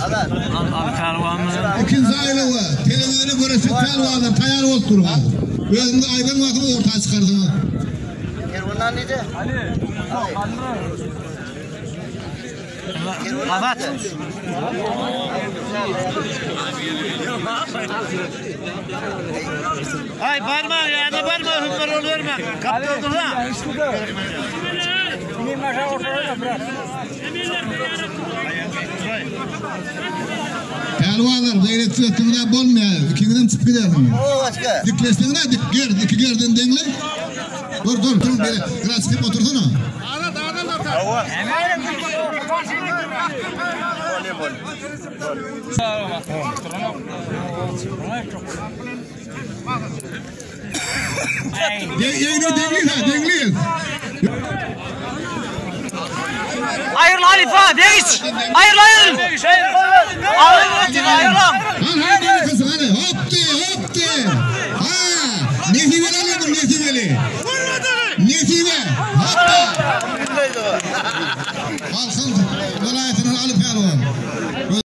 Al pälwanlar. Ikinji aýlawa telewizora göreşjek pälwanlar taýýar bolup duruň hozir. Özüňizi aýlan wagtyňyz orta çykarsyňyz. Azat. Ay barma ýa-da barma hümmel ol berme. Kapda dur ha. Pälwanlar beýle etseňiz bolmaýar. Ikiňizem çykyp gidersiňiz. Dikleşseňiz dik ger, iki gerden deňle. Dur dur, dur beýle. Biraz çykyp otursana. Deňli deňli ha, deňli. Aýryl Halifa, degiş. Aýryl aýryl. Aýryl aýryl. Hal hal deňli hadi. Hopdy, hopdy. Ha, nesibeli alýar nesibeli. Nesibe. Hoppa. Balkan welaýatyndan alyp pälwan.